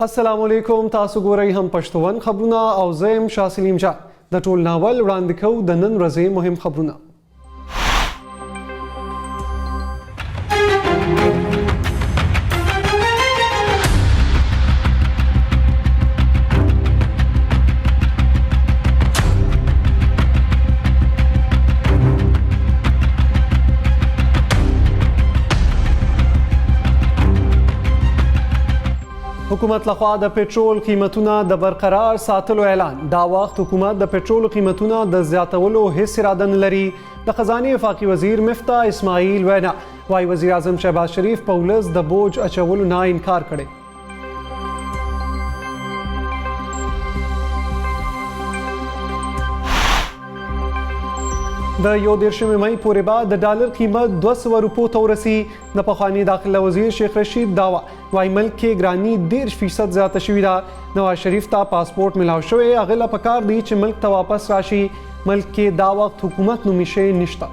السلام علیکم، تاسو ګورئ هم پښتون خبرونه او زه یم شاه سلیم جان. د ټول ناول وړاندې کوو د نن ورځې مهم خبرونه. حکومت لخوا د پټرول قیمتونه د برقرار ساتلو اعلان. دا وخت حکومت د پټرول قیمتونه د زیاتولو هیڅ اراده نه لري. د خزاني وفاقي وزیر مفتاح اسماعیل وینا، وایي وزیر اعظم شهباز شریف په ولس د بوج اچولو نه انکار کړی. د 31 مې پورې به د ډالر قیمت 200 روپو ته ورسي. د پخواني داخله وزیر شیخ رشید داوا، وایي ملک کې ګراني 30% زیاته شوې ده. نواز شریف ته پاسپورت ملاو شوی، هغه له پکار دی چې ملک ته واپس راشي. ملک کې دا وخت حکومت نومي شی نشته.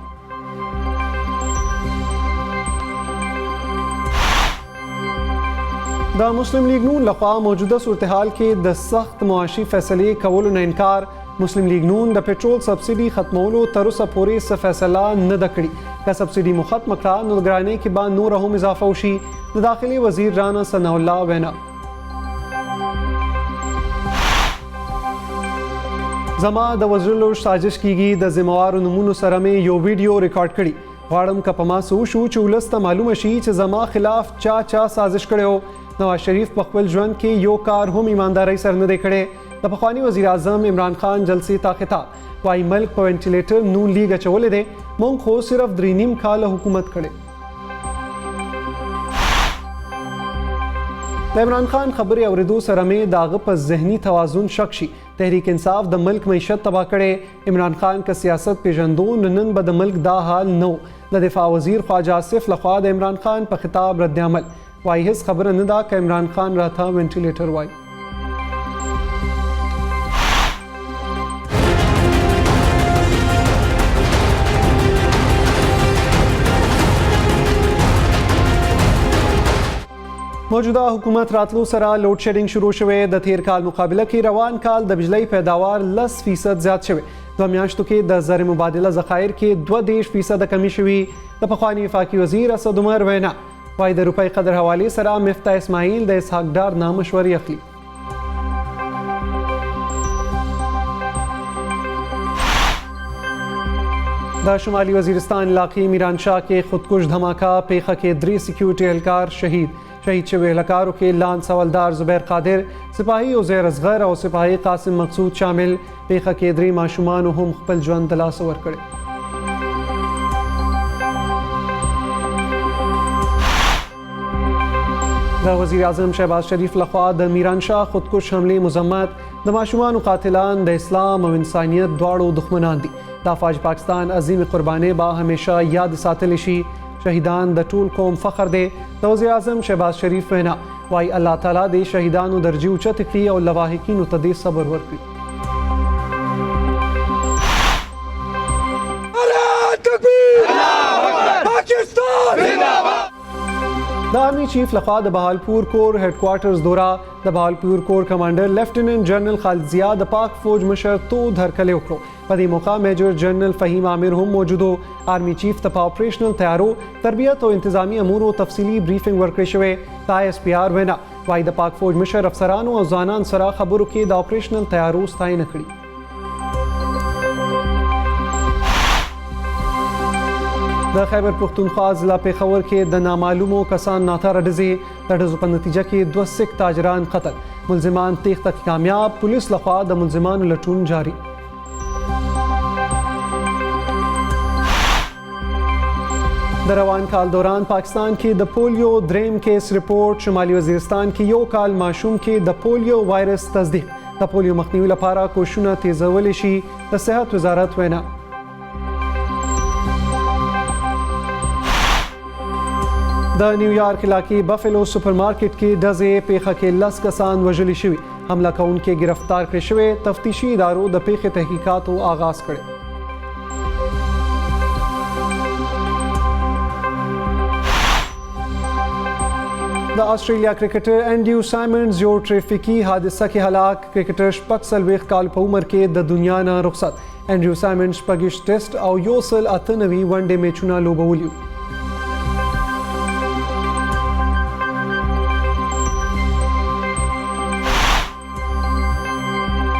د مسلم لیګ نون لخوا موجوده صورتحال کې د سخت معاشي فیصلې کولو نه انکار. مسلم لیګ نون د پټرول سبسیډي ختمولو تر اوسه پورې څه فیصله نه ده کړې. که سبسیډي مو ختمه کړه نو ګرانۍ کې به نوره هم اضافه وشي. د داخلي وزیر رانا ثناء الله وینا، زما د وژلو سازش کیږي، د ذمہوارو نومونو سره مې یو ویډیو ریکارډ کړی، غواړم که په ما څه وشو چې ولس ته معلومه شي چې زما خلاف چا چا سازش کړی و. نواز شریف په خپل ژوند کې یو کار هم ایماندارۍ سره نه دی کړی. د پخواني وزیر اعظم عمران خان جلسې ته خطاب، وایي ملک په وینټیلیټر نون لیګ اچولی دی، مونږ خو صرف 3.5 کاله حکومت کړی. د عمران خان خبرې اورېدو سره مې د هغه په ذهني توازن شک شي. تحریک انصاف د ملک معیشت تباه کړی. عمران خان که سیاست پیژندو نو نن به د ملک دا حال نه و. د دفاع وزیر خواجه آصف لخوا د عمران خان په خطاب رد عمل، وایي هیڅ خبره نه ده که عمران خان راته وینټیلیټر وایي. موجوده حکومت راتلو سره لوډ شیډینګ شروع شوه. د تیر کال مقابله کې روان کال د بجلۍ پیداوار 10% زیات شوی. 2 میاشتو کې د زر مبادله ذخایر کې 32% کمی شوی. د پخواني وفاقي وزیر اسد عمر وینا، وایي د روپۍ قدر حوالې سره مفتاح اسماعیل د اسحاق ډار نه مشورې اخلي. د شمالي وزیرستان علاقې میرانشاه کې خودکش دھماکه، پیښه کې 3 سکیورټي اهلکار شهید. شهید شوی اهلکارو کې لانس حوالدار زبیر قادر، سپاهي عزیر اصغر او سپاهي قاسم مقصود شامل. پیښه کې 3 ماشومانو هم خپل ژوند د لاسه ورکړی. د وزیر اعظم شهباز شریف لخوا د میرانشاه خودکش حملې مذمت. د ماشومانو قاتلان د اسلام او انسانیت دواړو دښمنان دي. د افواج پاکستان عظیم قربانۍ به همیشه یاد ساتل شي. شهیدان د ټول قوم فخر دی. د وزیر اعظم شهباز شریف وینا، وایي الله تعالی دې شهیدانو درجې اوچتې کړي او لواحقینو ته دې صبر ورکړي. پاکستان د آرمي چیف لخوا د بهالپور کور هډکوارټرز دوره. د بهالپور کور کمانډر لیفټیننټ جنرال خالد ضیا د پاک فوج مشر تود هرکلی وکړو. په دې موقع میجر جنرال فهیم عامر هم موجود و. آرمي چیف ته په اپریشنل تیارو، تربیت او انتظامی امورو تفصیلي بریفینګ ورکړی شوی. د آی اس پی آر وینا، وایي د پاک فوج مشر افسرانو او ځوانان سره خبرو کې د اپریشنل تیارو ستاینه کړې. د خیبر پښتونخوا ضلع پېښور کې د نامعلومو کسان ناتاره ډزې، د ډزو په نتیجه کې 2 سک تاجران قتل، ملزمان تېښته کې کامیاب. پولیس لخوا د ملزمانو لټون جاري. د روان کال دوران پاکستان کې د پولیو دریم کیس رپورټ. شمالي وزیرستان کې یو کال ماشوم کې د پولیو وایرس تصدیق. د پولیو مخنیوي لپاره کوششونه تیزول شي، د صحت وزارت وینا. د نیویارک علاقې بفلو سپرمارکیټ کې ډزې، پیښه کې 10 کسان وژل شوي، حمله کوونکي ګرفتار کړی شوی. تفتیشي ادارو د پیښې تحقیقاتو آغاز کړی. د اسټرالیا کرکټر انډریو سایمنډز یو ټریفیکي حادثه کې هلاک. کرکټر 46 کال په عمر کې د دنیا نه رخصت. انډریو سایمنډز 26 ټیسټ او 198 ون ډے میچونه لوبولي.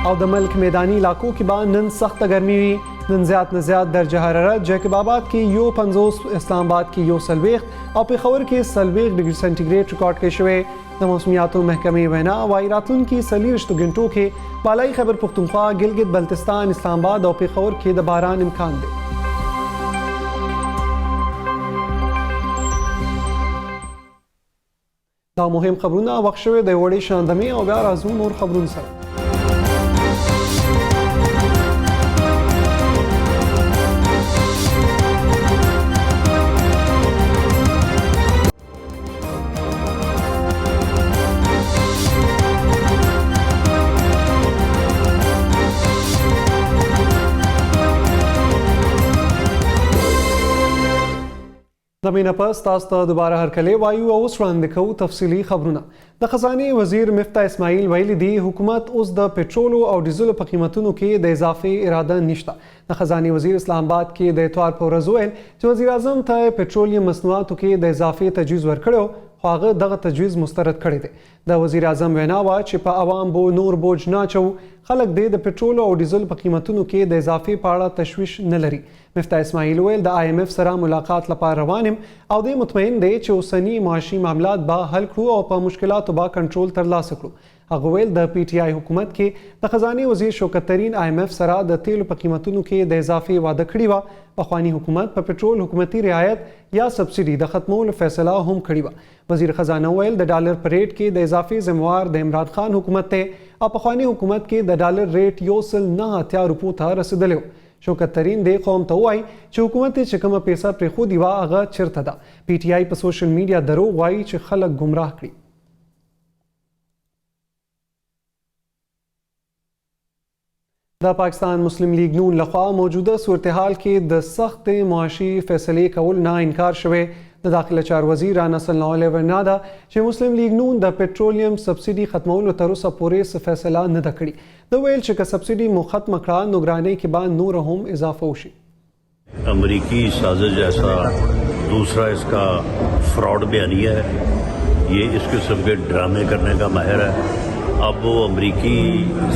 او د ملک میداني علاقو کې به نن سخته ګرمي وي. نن زیات نه زیات درجه حرارت جیکب آباد کې 51، اسلام آباد کې 41 او پېښور کې 40 ډګري سانټي ګریډ ریکارډ کړی شوی. د موسمیاتو محکمې وینا وايي، راتلونکي 24 غنټو کې بالای خیبر پښتونخوا، ګلګت بلتستان، اسلام آباد او پېښور کې د باران امکان دی. دا مهم خبرونه. وخت شوی د وړې شاندمې او بیا راځو نور خبرونو سره. د مینه پس تاسو ته دوباره هرکلی وایو او اوس وړاندې کوو تفصیلي خبرونه. د خزانې وزیر مفتاح اسماعیل ویلي دي، حکومت اوس د پټرولو او ډیزلو په قیمتونو کې د اضافې اراده نشته. د خزانې وزیر اسلام آباد کې د اتوار په ورځ وویل چې وزیراعظم ته پټرولیم مصنوعاتو کې د اضافې تجویز ورکړی، خو هغه دغه تجویز مسترد کړی دی. د وزیراعظم وینا وه چې په عوام بو نور بوج نه اچوو، خلک دې د پټرولو او ډیزل په قیمتونو کې د اضافې په اړه تشویش نه لري. مفتاح اسماعیل وویل، د آی ایم ایف سره ملاقات لپاره روان یم او دی مطمئن دی چې اوسني معاشي معاملات به حل کړو او په مشکلاتو به کنټرول ترلاسه کړو. هغه وویل، د پي ټي آی حکومت کې د خزانې وزیر شوکت ترین آی ایم ایف سره د تیلو په قیمتونو کې د اضافې وعده کړې وه. پخواني حکومت په پټرول حکومتي رعایت یا سبسډي د ختمولو فیصله هم کړې وه. وزیر خزانه وویل، د ډالر په ریټ کې د اضافې ذموار د عمران خان حکومت دی او پخواني حکومت کې د ډالر ریټ 189 روپو ته رسېدلی و. شوکت ترین دې قوم ته ووایي چې حکومت یې چې کومه پیسه پرېښودي وه، هغه چېرته ده؟ پي ټي آی په سوشل میډیا دروغ وایي چې خلک ګمراه کړي. د پاکستان مسلم لیګ نون لخوا موجوده صورتحال کې د سخت معاشي فیصلې کول نه انکار شوی. د داخله چار وزیر رانا ثنا الله وینا ده چې مسلم لیګ نون د پټرولیم سبسډي ختمولو تر اوسه پورې څه فیصله نه ده کړې. ده وویل چې که سبسډي مو ختمه کړه نو ګرانۍ کې به نوره هم اضافه وشي. امریکی سازش جیسا دوسرا اس کا فراڈ بیانیہ ہے. یہ اس قسم کے ڈرامے کرنے کا ماہر ہے. اب وہ امریکی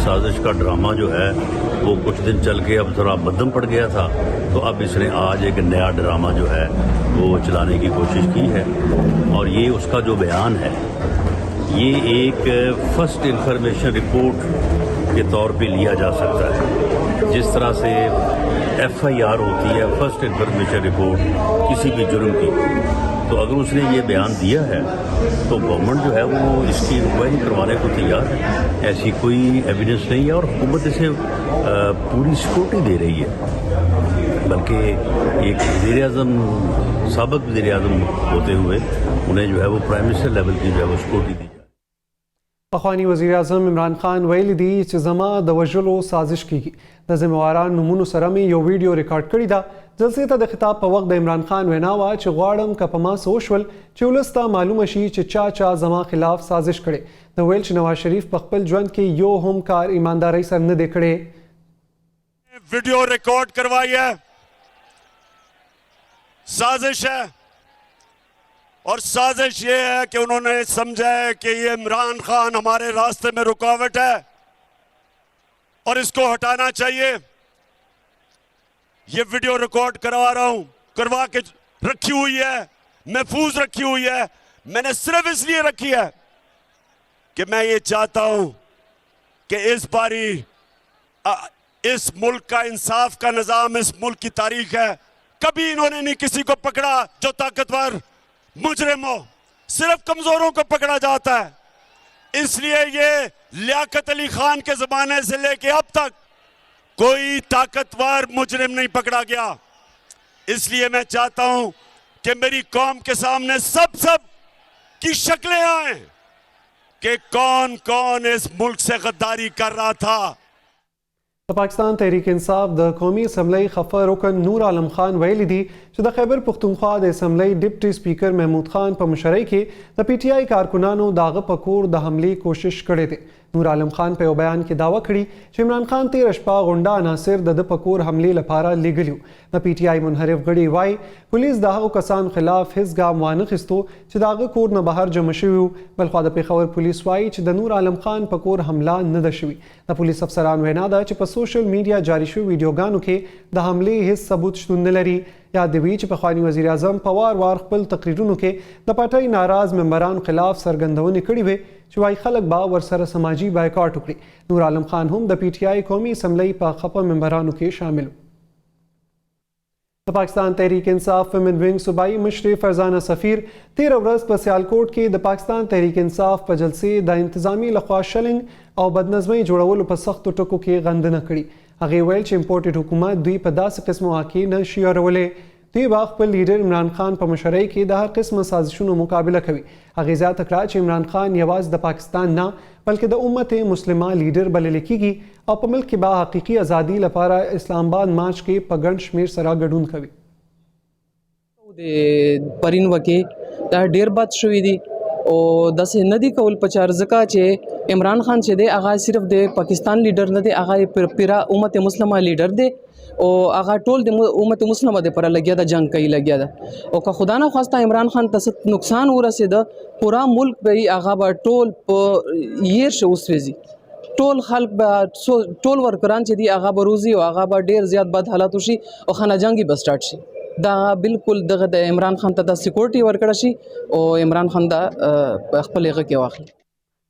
سازش کا ڈرامہ جو ہے، وہ کچھ دن چل کے اب ذرا مدھم پڑ گیا تھا، تو اب اس نے آج ایک نیا ڈرامہ جو ہے وہ چلانے کی کوشش کی ہے، اور یہ اس کا جو بیان ہے، یہ ایک first information report کے طور پہ لیا جا سکتا ہے. جس طرح سے F I R ہوتی ہے، first information report کسی بھی جرم کی، تو اگر اس نے یہ بیان دیا ہے، تو گورنمنٹ جو ہے وہ اس کی انکوائری کروانے کو تیار ہے. ایسی کوئی ایویڈنس نہیں ہے، اور حکومت اسے پوری سیکورٹی دے رہی ہے، بلکہ ایک وزیر اعظم، سابق وزیر اعظم ہوتے ہوئے انہیں جو ہے وہ prime minister level کی جو ہے وہ سیکورٹی دی جائے. پخواني وزیر اعظم عمران خان ویلي دي چې زما د وژلو سازش کیږي، د ذمہواران نومونو سره مې یو ویډیو ریکارډ کړې ده. جلسې ته د خطاب په وخت د عمران خان وینا وه چې غواړم که په ما څه وشول چې ولس ته معلومه شي چې چا چا زما خلاف سازش کړی. ده وویل چې نواز شریف په خپل ژوند کې یو هم کار ایماندارۍ سره نه دی کړی. ویڈیو ریکارڈ کروائی ہے، سازش ہے، اور سازش یہ ہے کہ انہوں نے سمجھا ہے کہ یہ عمران خان ہمارے راستے میں رکاوٹ ہے، اور اس کو ہٹانا چاہیے. یہ ویڈیو ریکارڈ کروا رہا ہوں، کروا کے رکھی ہوئی ہے، محفوظ رکھی ہوئی ہے. میں نے صرف اس لیے رکھی ہے کہ میں یہ چاہتا ہوں کہ اس باری اس ملک کا انصاف کا نظام، اس ملک کی تاریخ ہے، کبھی انہوں نے نہیں کسی کو پکڑا جو طاقتور مجرم ہو، صرف کمزوروں کو پکڑا جاتا ہے. اس لیے یہ لیاقت علی خان کے زمانے سے لے کے اب تک کوئی طاقتور مجرم نہیں پکڑا گیا. اس لیے میں چاہتا ہوں کہ میری قوم کے سامنے سب سب کی شکلیں آئیں کہ کون کون اس ملک سے غداری کر رہا تھا. د پاکستان تحریک انصاف د قومي اسمبلۍ خفه رکن نور عالم خان ویلي دي چې د خیبر پښتونخوا د اسمبلۍ ډپټي سپیکر محمود خان په مشرۍ کې د پي ټي آی کارکنانو د هغه په کور د حملې کوشش کړی دی. نور عالم خان په یو بیان کې دعوه کړې چې عمران خان تېره شپه غونډه عناصر د ده په کور حملې لپاره لېږلي وو. د پي ټي آی منحرف غړي وايي، پولیس د هغو کسانو خلاف هېڅ ګام وانخیستو چې د هغه کور نه بهر جمع شوي وو. بلخوا د پېښور پولیس وايي چې د نور عالم خان په کور حمله نه ده شوې. د پولیس افسران وینا ده چې په سوشل میډیا جاري شوي ویډیوګانو کې د حملې هیڅ ثبوت شتون نه لري. یاد دې وي چې پخواني وزیراعظم په وار وار خپل تقریرونو کې د پارټۍ ناراض ممبرانو خلاف څرګندونې کړې وې چې وايي خلک به ورسره سماجي بایکاټ وکړي. نور عالم خان هم د پي ټي آی قومي اسمبلۍ په خپه ممبرانو کې شامل و. د پاکستان تحریک انصاف ویمن ونګ صوبایي مشرې فرزانه سفیر تیره ورځ په سیالکوټ کې د پاکستان تحریک انصاف په جلسې د انتظامیې لخوا شلنګ او بدنظمۍ جوړولو په سختو ټکو کې غندنه کړې. هغې وویل چې امپورټډ حکومت دوی په داسې قسمه واقعې نه شي ارولی. دوی به خپل لیډر عمران خان په مشرۍ کې د هر قسمه سازشونو مقابله کوي. هغې زیاته کړه چې عمران خان یوازې د پاکستان نه بلکې د امت مسلمه لیډر بلل کیږي او په ملک کې به حقیقي ازادي لپاره اسلام آباد مارچ کې په ګڼ شمیر سره ګډون کوي. د پرین وکي دا ډیر بد شوی دی او داسې نه دی کول پچار، ځکه چې عمران خان چې دی هغه صرف د پاکستان لیډر نه دی، هغه پیرا امت مسلمه لیډر دی او هغه ټول د امت مسلمه د پر لګیا ده، جنگ کوي لګیا ده. او که خدا نه خواسته عمران خان ته نقصان ورسید، پورا ملک به هغه به ټول په ير شو وسوځي، ټول خلک به، ټول ورکران چې دی هغه به روزي او هغه به ډیر زیات بد حالت وشي او خانه جنگي به سٹارټ شي. دا بالکل دغه د عمران خان ته د سکیورټي ورکړه شي او عمران خان دا خپل هغه کې واخلي.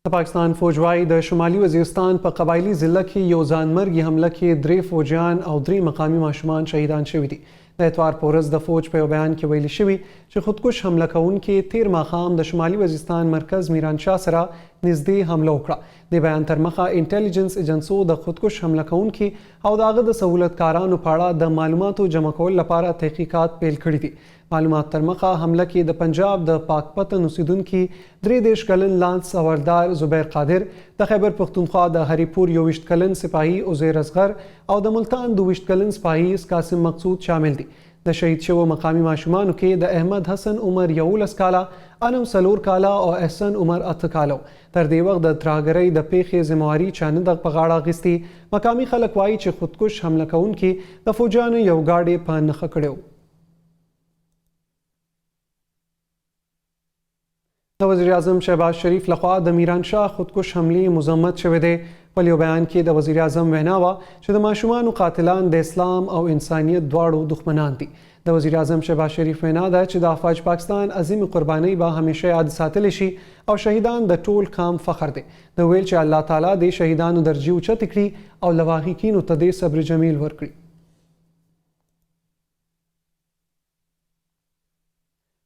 د پاکستان فوج وايي د شمالي وزیرستان په قبایلي ضلع کې یو ځانمرګي حمله کې 3 فوجیان او 3 مقامي ماشومان شهیدان شوي دي. د اتوار په ورځ د فوج په یو بیان کې ویل شوي چې خودکش حمله کوونکي تیر ماښام د شمالي وزیرستان مرکز میرانشاه سره نږدې حمله وکړه. د بیان تر مخه انټیلیجنس ایجنسو د خودکش حمله کوونکي او د هغه د سهولتکارانو په اړه د معلوماتو جمع کولو لپاره تحقیقات پیل کړي دي. معلومات تر مخه حمله کې د پنجاب د پاکپتن اوسیدونکي 33 کلن لانس حوالدار زبیر قادر، د خیبر پښتونخوا د هریپور 21 کلن سپاهي عزیر اصغر او د ملتان 22 کلن سپاهي قاسم مقصود شامل دي. د شهید شوو مقامي ماشومانو کې د احمد حسن عمر 11 کاله، انم 4 کاله او احسن عمر 8 کاله. تر دې وخت د ترهګرۍ د پیښې ذمه چا نه ده په غاړه اخیستې. مقامي خلک وایي چې خودکش حمله کوونکي د فوجیانو یو ګاډی په نښه کړی و. د وزیراعظم شهباز شریف لخوا د میرانشاه خودکش حملې مذمت شوی دی. په یو بیان کې د وزیراعظم وینا وه چې د ماشومانو قاتلان د اسلام او انسانیت دواړو دښمنان دي. د وزیراعظم شهباز شریف وینا ده چې د افواج پاکستان عظیم قربانۍ به همیشه یاد ساتل شي او شهیدان د ټول قام فخر دی. ده وویل چې الله تعالی دې شهیدانو درجې اوچتې کړي او لواحقینو ته دې صبر جمیل ورکړي.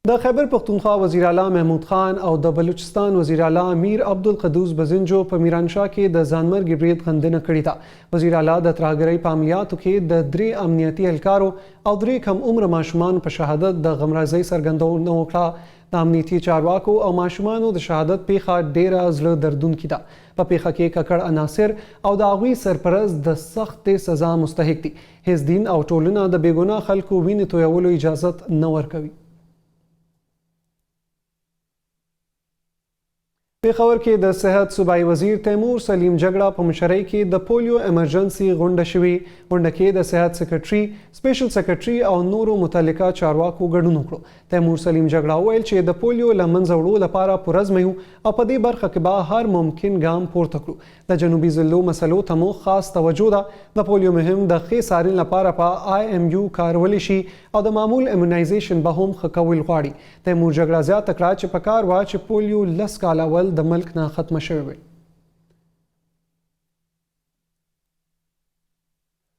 د خیبر پښتونخوا وزیراعلی محمود خان او د بلوچستان وزیراعلی میر عبدالقدوس بزنجو په میرانشاه کې د ځانمرګي برید غندنه کړې ده. وزیراعلی د ترهګرۍ په عملیاتو کې د 3 امنیتي اهلکارو او 3 کم عمره ماشومانو په شهادت د غمرازۍ څرګندونه وکړه. د امنیتي چارواکو او ماشومانو د شهادت پیښه ډیره زړه دردونکې ده. په پیښه کې ککړ عناصر او د هغوی سرپرست د سختې سزا مستحق دي. هیڅ دین او ټولنه د بېګناه خلکو وینې تویولو اجازت نه ورکوي. پېښور کې د صحت صوبایي وزیر تیمور سلیم جګړه په مشرۍ کې د پولیو ایمرجنسي غونډه شوې. غونډه کې د صحت سیکرټري، سپیشل سیکرټري او نورو متعلقه چارواکو ګډون وکړو. تیمور سلیم جګړه وویل چې د پولیو له منځه وړو لپاره پرعزمه یو او په دې برخه کې به هر ممکن ګام پورته کړو. د جنوبي ضلعو مسلو ته مو خاص توجه ده. د پولیو مهم د ښې څارنې لپاره په آی ایم یو کارول شي او د معمول ایمونایزیشن به هم ښه کول غواړي. تیمور جګړه زیاته کړه چې پکار وه چې پولیو 10 کاله اول د ملک نه ختمه شوې وي.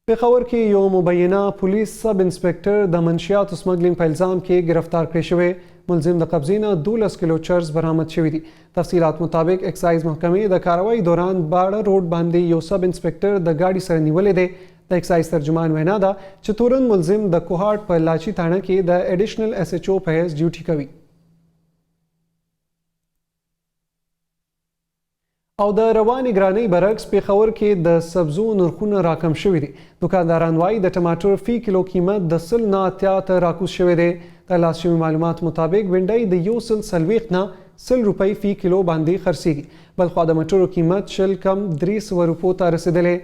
پېښور کې یو مبینه پولیس سب انسپکټر د منشیاتو سمګلینګ په الزام کې گرفتار کړی شوی. ملزم د قبضې نه 12 کیلو چرس برآمد شوي دي. تفصیلات مطابق ایکسایز محکمې د کاروايي دوران باړه روډ باندې یو سب انسپکټر د ګاډي سره نیولی دی. د ایکسایز ترجمان وینا ده چې تورن ملزم د کوهاټ په لاچي تاڼه کې د ایډیشنل ایس ایچ او په حیث ډیوټي کوي. او د روانې ګرانۍ برعکس پېښور کې د سبزو نرخونه راکم شوي دي. دوکانداران وايي د ټماټر فی کیلو قیمت د 100 نه 80 ته راکوز شوی دی. ترلاسه شوي معلومات مطابق بنډۍ د 140 نه 100 روپۍ فی کیلو باندې خرڅیږي. بلخوا د مټرو قیمت 20 کم 300 روپو ته رسېدلی.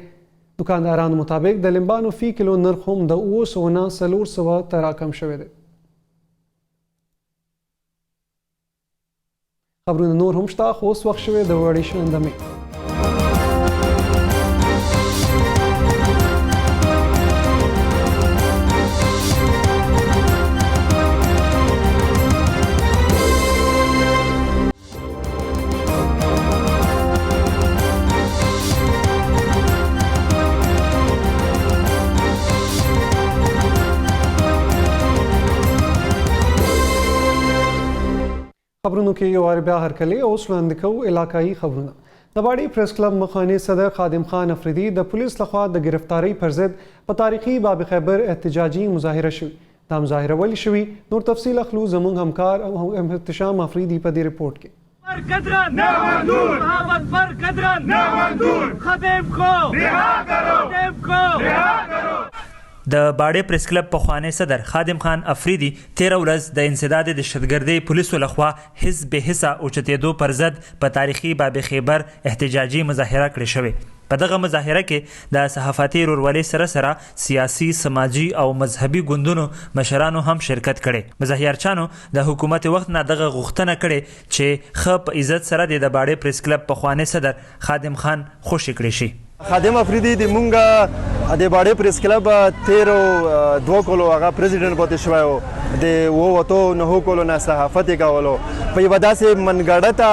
دوکاندارانو مطابق د لمبانو فی کیلو نرخ هم د 700 نه 400 ته راکم شوی دی. خبرونه نور هم شته خو اوس وخت شوی د وړې شاندمې. خبرونو کې یو وار بیا هرکلی. اوس وړاندې کوو علاقایي خبرونه. د باړې پریس کلب مخاني صدر خادم خان افریدي د پولیس لخوا د ګرفتارۍ پر ضد په تاریخي باب خیبر احتجاجي مظاهره شوې. دا مظاهره ولې شوې؟ نور تفصیل اخلو زموږ همکار احتشام افریدي په دې رپورټ کې. پر قدغن نه منظور، محبت پر قدغن نه منظور، خادم کو رها کرو، خادم کو رها کرو. د باړې پریس کلب پخوانی صدر خادم خان افریدي تېره ورځ د انسداد دهشتګردۍ پولیسو لخوا هیڅ بې حسه اوچتېدو پرضد په تاریخي باب خېبر احتجاجي مظاهره کړې شوې. په دغه مظاهره کې د صحافتي ورورولۍ سره سره سیاسي، سماجي او مذهبي ګوندونو مشرانو هم شرکت کړی. مظاهرچیانو د حکومت وخت نه دغه غوښتنه کړې چې ښه په عزت سره دې د باړې پریس کلب پخوانی صدر خادم خان خوشې کړې شي. خادم افریدي د مونږ د باړې پریس کلب تیرو 2 کلو هغه پریزیډنټ پاتې شوی و، د 7 8 9 کلو نه صحافت یې کولو. په یوه داسې منګړته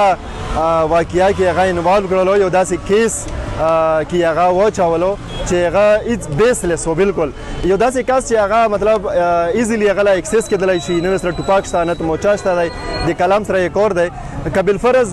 واقعه کې هغه انوالو کړلو، یو داسې کیس کې هغه واچولو چې هغه هیڅ بیسلس و. بالکل یو داسې کس چې هغه مطلب ایزیلی هغه لا اکسس کېدلی شي، نه سره ټوپاک شته نه موچا شته دی، د کلام سره یې کار دی. که بالفرض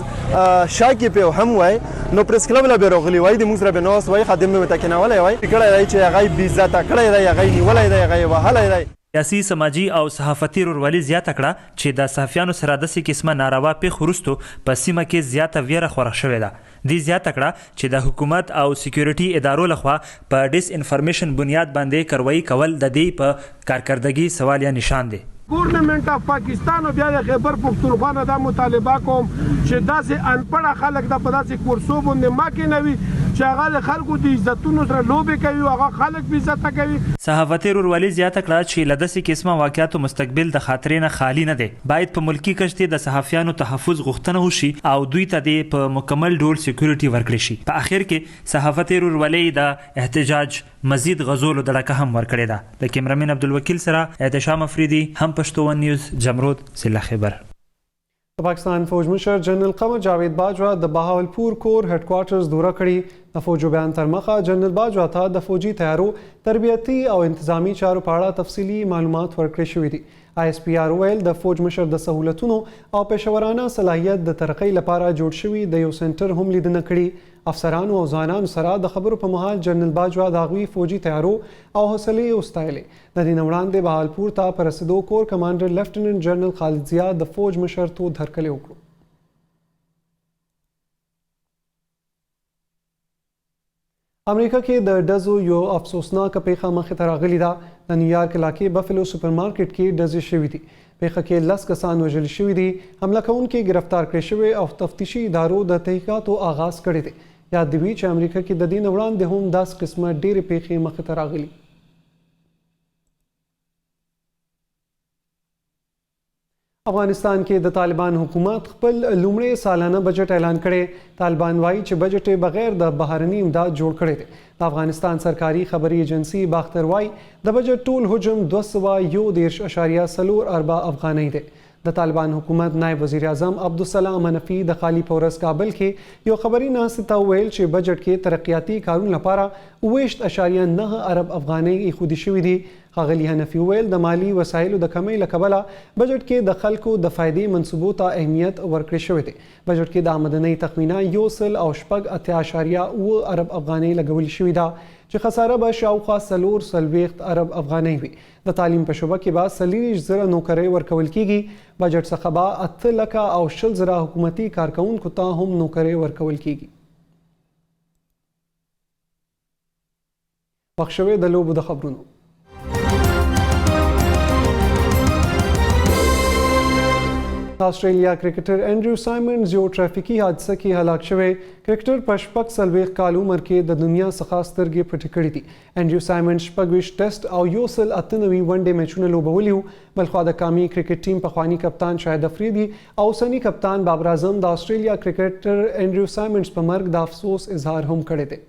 شاکې په هم وای نو پریس کلب له به راغلي وای، د موږ سره به ناست وای، خادم به ورته کېنولی وای. کړی دی چې هغه یې بېعزته کړی دی، هغه یې نیولی دی، هغه یې وهلی دی. سیاسي، سماجي او صحافتي ورورولي زیاته کړه چې د صحافیانو سره داسې قسمه ناروا پېښو وروستو په سیمه کې زیاته ویره خوره شوې ده. دې زیاته کړه چې د حکومت او سیکیورټي ادارو لخوا په ډس انفارمیشن بنیاد باندې کروایي کول د دې په کارکردګي سوالیه نشان دی. ګورنمنټ اف پاکستان او بیا د خیبر پښتونخوا نه دا مطالبه کوم چې داسې انپړه خلک د په داسې کورسو باندې مه کېنوي چې هغه د خلکو د عزتونو سره لوبې کوي او هغه خلک بې عزته کوي. صحافتي ورورولي زیاته کړه چې له داسې قسمه واقعاتو مستقبل د خاطرې نه خالي نه دی، باید په ملکي کچ دې د صحافیانو تحفظ غوښتنه وشي او دوی ته دې په مکمل ډول سیکورټي ورکړې شي. په اخر کې صحافتي ورورولۍ د احتجاج مزید غځولو دړکه هم ورکړې ده. د کیمرامین عبدالوکیل سره احتشام افریدي، هم پښتو ون نیوز، جمرود، ضلع خیبر. د پاکستان فوج مشر جنرال قمر جاوید باجوه د بهاولپور کور هډکوارټرز دوره کړې. د فوجو بیان تر مخه جنرال باجوه ته د فوجي تیارو، تربیتي او انتظامی چارو په اړه تفصیلي معلومات ورکړې شوي دي. آی ایس پي آر وویل د فوج مشر د سهولتونو او پیشورانه صلاحیت د ترقۍ لپاره جوړ شوي د یو سنټر هم لیدنه کړې. افسرانو او ځوانانو سره د خبرو په مهال جنرال باجوه د هغوی فوجي تیارو او حوصلې وستایلې. د دې نه وړاندې بهاولپور ته په رسېدو کور کمانډر لیفټیننټ جنرال خالد ضیا د فوج مشر تود هرکلی وکړو. امریکا کې د ډزو یو افسوسناکه پیښه مخې ته راغلې ده. د نیویارک علاقې بفلو سپرمارکیټ کې ډزې شوې دي. پیښه کې 10 کسان وژل شوي دي. حمله کوونکي ګرفتار کړی شوی او تفتیشي ادارو د تحقیقاتو آغاز کړی دی. یاد دې وي چې امریکا کې د دې نه وړاندې هم داسې قسمه ډېرې پیښې مخې ته راغلي. افغانستان کې د طالبان حکومت خپل لومړی سالانه بجټ اعلان کړی. طالبان وایي چې بجټ یې بغیر د بهرني امداد جوړ کړی دی. د افغانستان سرکاري خبري ایجنسي باختر وایي د بجټ ټول حجم 231.4 اربه افغانۍ دی. د طالبان حکومت نایب وزیراعظم عبدالسلام حنفي د خالي په ورځ کابل کې یو خبري ناستې ته وویل چې بجټ کې ترقیاتي کارونو لپاره 27.9 ارب افغانۍ ایښودې شوې دي. ښاغلي حنفي وویل د مالي وسایلو د کمۍ له کبله بجټ کې د خلکو د فایدې منصوبو ته اهمیت ورکړی شوی دی. بجټ کې د آمدنۍ تخمینه 186.7 ارب افغانۍ لګول شوې ده چې خساره به شاوخوا 44 ارب افغانۍ وي. د تعلیم په شعبه کې به 24,000 نوکرۍ ورکول کیږي. بجټ څخه به 8 لکه او 20 زره حکومتي کارکوونکو ته هم نوکرۍ ورکول کیږي. وخت شوی د لوبو د خبرونو. د اسټرالیا کرکټر انډریو سایمنډز یو ټرافیکي حادثه کې هلاک شوی. کرکټر په 46 کال عمر کې د دنیا څخه سترګې پټې کړې دي. انډریو سایمنډز 26 ټیسټ او 198 ون ډے میچونه لوبولي وو. بلخوا د قامي کرکټ ټیم پخواني کپتان شاهد افریدي او اوسني کپتان بابر اعظم د اسټرالیا کرکټر انډریو سایمنډز په مرګ د افسوس اظهار هم کړی دی.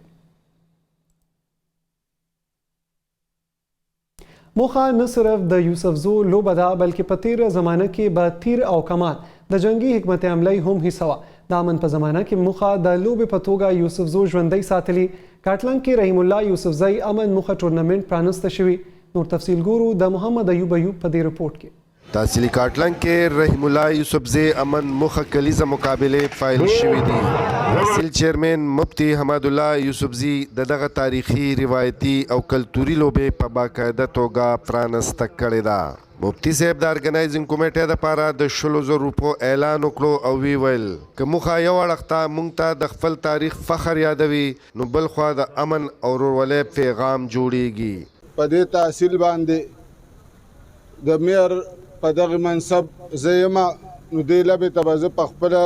موخه نه صرف د یوسفزو لوبه ده، بلکې په تیره زمانه کې به تیر او کمان د جنګي حکمت عملۍ هم حصه وه. د امن په زمانه کې موخه د لوبې په توګه یوسفزو ژوندۍ ساتلي. کاټلنګ کې رحیم الله یوسفزی امن موخه ټورنمنټ پرانسته شوي. نور تفصیل ګورو د محمد ایوب ایوب په دې رپورټ کې. تحصیل کاټلنګ کې رحیم الله یوسفزی امن موخه کلیزه مقابلې فایل شوې دي. تحصیل چیئرمین مفتي حماد الله یوسفزي د دغه تاریخي، روایتي او کلتوري لوبې په باقاعده توګه پرانسته کړې ده. مفتي صاحب د ارګنایزنګ کمیټې لپاره د شلو زرو روپو اعلان وکړو او ویې ویل، که موخه یو اړخ ته موږ ته د خپل تاریخ فخر یادوي نو بل خوا د امن او ورورولۍ پیغام جوړیږي. په دې تحصیل باندې د مېر په دغه منصب زه یم، نو دې لبې ته به زه په خپله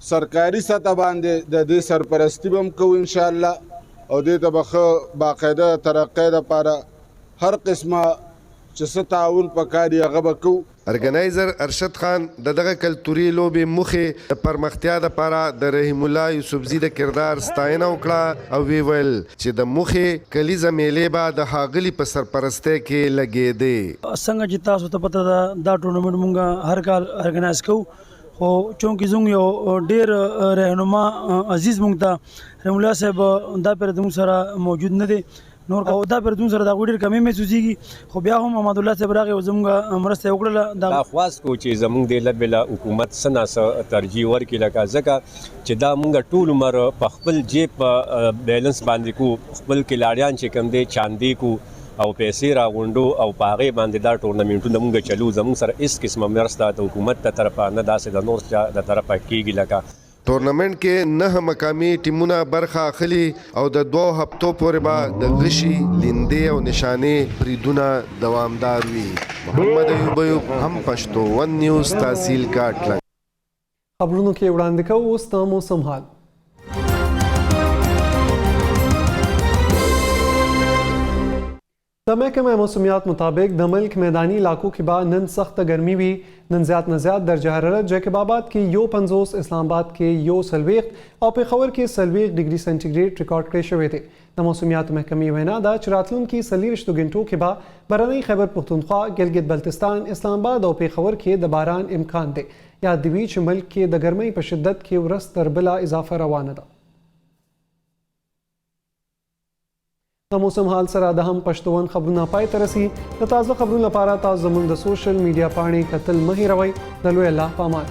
سرکاري سطح باندې د دې سرپرستي به هم کوو انشاءالله، او دې ته به ښه باقاعده ترقۍ دپاره هر قسمه چې څه تعاون پکار وي هغه به کوو. ارګنایزر ارشد خان د دغه کلتوري لوبې موخې د پرمختیا لپاره د رحیم الله یوسفزي د کردار ستاینه وکړه او ویې ویل چې د موخې کلیزه میلې به د ښاغلي په سرپرستۍ کې لګیدې. څنګه چې تاسو ته پته ده دا ټورنمنټ مونږ هر کال ارګنایز کوو، خو چونکه زموږ یو ډیر رهنما عزیز مونږ ته رحیم الله صاحب دا پیر زموږ سره موجود نه دی نور، او دا پیر زموږ سره دا ډیر کمی محسوسیږي، خو بیا هم احمد الله صاحب راغی او زموږ مرسته یې وکړله. دا خواست کو چې زموږ دې لبې له حکومت څه نا څه ترجیح ورکړي، لکه ځکه چې دا مونږ ټول عمر په خپل جیب په بیلنس باندې کو، خپل کلاړیان چې کوم دی چاندې کو او پیسې راغونډو او په هغې باندې دا ټورنمنټونه مونږ چلو. زموږ سره هیڅ قسمه مرسته د حکومت د طرفه نه داسې د نور چا د طرفه کیږي. لکه ټورنمنټ کې 9 مقامي ټیمونه برخه اخلي او د 2 هفتو پورې به د غشي، لیندې او نشانې بریدونه دوامدار وي. محمد ایوب ایوب، هم پښتو ون نیوز، تحصیل کاټلنګ. خبرونو کې وړاندې کوو اوس د موسم حال. د محکمه موسمیات مطابق د ملک میداني علاقو کې به نن سخته ګرمي وي. نن زیات نه زیات درجه حرارت جیکب آباد کې 51، اسلام آباد کې 41 او پېښور کې 40 ډیګري سانټي ګریډ ریکارډ کړی شوی دی. د موسمیاتو محکمې وینا ده چې راتلونکي 24 ګنټو کې به برنۍ خیبر پښتونخوا، ګلګت بلتستان، اسلام آباد او پېښور کې د باران امکان دی. یاد دې وي چې ملک کې د ګرمۍ په شدت کې ورځ تر بله اضافه روانه ده. د موسم حال سره د هم پښتون خبرونه پای ته رسي. د تازه خبرونو لپاره تاسو زموږ د سوشل میډیا پاڼې کتل مه هېروئ. د لوی الله په امان.